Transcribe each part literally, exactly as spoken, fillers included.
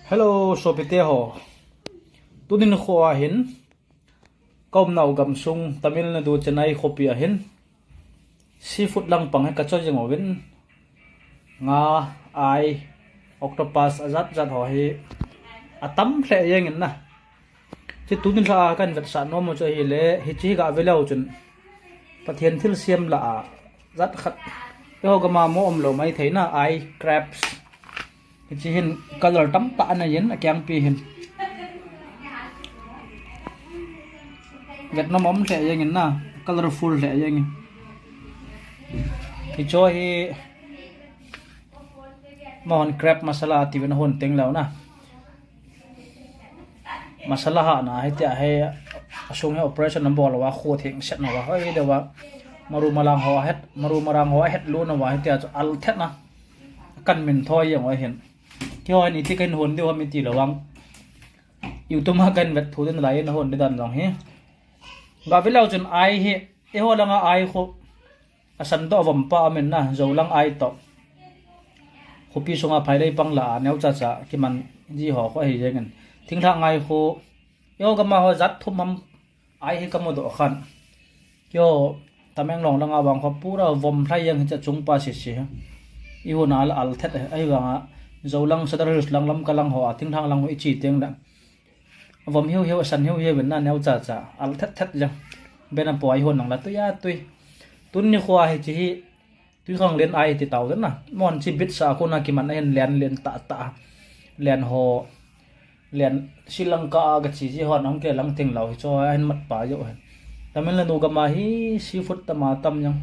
Hello, sopite ho. Tunin kho ahin, ka umnau gamsung Tamil Nadu Chennai khopi ahin, seafood langpang hi ka cho jing uvin, nga, ai, octopus ajat jat ho hi atam lheh jeng in na. Chi tunin lha a kan vetsah nom u chu ahile, hichi hi ga ve leu chun Pathen thilsem lah a jat khat. Eiho gam a mo um lou mai thei na, ai crabs. Hichi hin color tamtah ana yin, akengpi hin. Vet nom um lheh jeng in na, colorful lheh jeng in. Hicho hi, amahon crab masala atiuvin ahon teng leu na. Masala hahna hitia hi, asung hi operation abol uva, kho theng set uva, hoi deuva, maru marang ho ahet, maru marang ho ahet lou uva, hitia chu al thet na. Kan min thoi jeng u ahin. Keiho hin iti kahin hon diu ham iti lou vang, YouTube a kahin vet thu din lai in ahon di dan jong hi. Ga ve leu chun ai hi, eiho langa ai khu, asan toh avom pa aum in na, Jou lang ai toh. Khopi sunga phailei pang lah a neo chacha kiman ji ho khu ahi jeng in. Thinglhang ai khu, eiho gam a ho jat thum ham ai hi ka mudoh khan. Keiho Tamenglong langa vang khu pura vom lhai jeng, hiche chung pa sisi hi. Ihon a al thet, ahivanga Jou lang, Sadar Hills lang, Lamka lang ho a, thinglhang lang ho ichi teng le, vom hiu hiu, asan hiu hiu in na, neo chacha, al thet thet jeng. Bena po a ihon nang la tui a tui. Tun nikho a hichi hi, twikhanglen ai ti tau den na. Mon chi beach a kona kiman ahin, len len tah tah. Len ho, len Sri Lanka a kachi ji hon ahung kilang teng lou hicho ahin mat pa jou ahi. Tamil Nadu gam a hi seafood tam a tam jeng.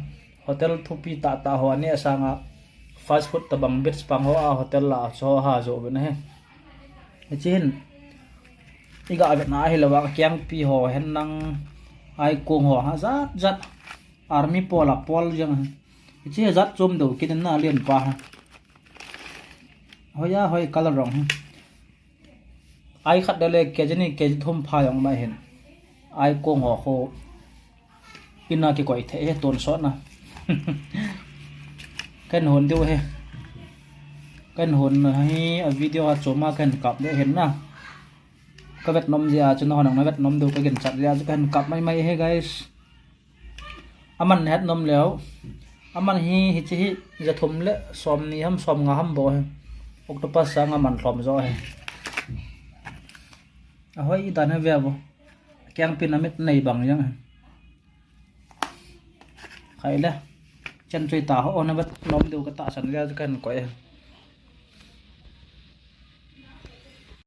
Hotel thupi tah tah ho aneh sanga fast food tabang, beach pang ho a hotel lah a chu ho ha jou uvin ahi. Hichi hin, iga vetna ahilou vang, akengpi ho hen lang, ai kong ho ha jat jat, army pol a pol jeng ahi. Hichi hi jat chom deu kit in na, alen pa ha. Hoi a hoi color jong hi. Ai khat dele K G ni, K G thum pha jong mai hin. Ai kong ho khu, ina kikoi thei hi tonsot na. Kahin hon diu hi. Kahin hon hi a video a chom a kahin kap diu hin na. Ka vet nom jeh a chu nahon jong na vet nom diu ka ginchat jeh a chu kahin kap mai mai hi guys. Aman het nom leu. Aman hi, hichi hi, ja thum le somni ham, somnga ham bou hi. Octopus sanga man lhom jo hi. Ahoi dan hi ve vo. Kengpi na mit nei bang jeng hi. Khai le. Chen chui ta ho, na vet nom diu ka tahsan le, kahin koi hi.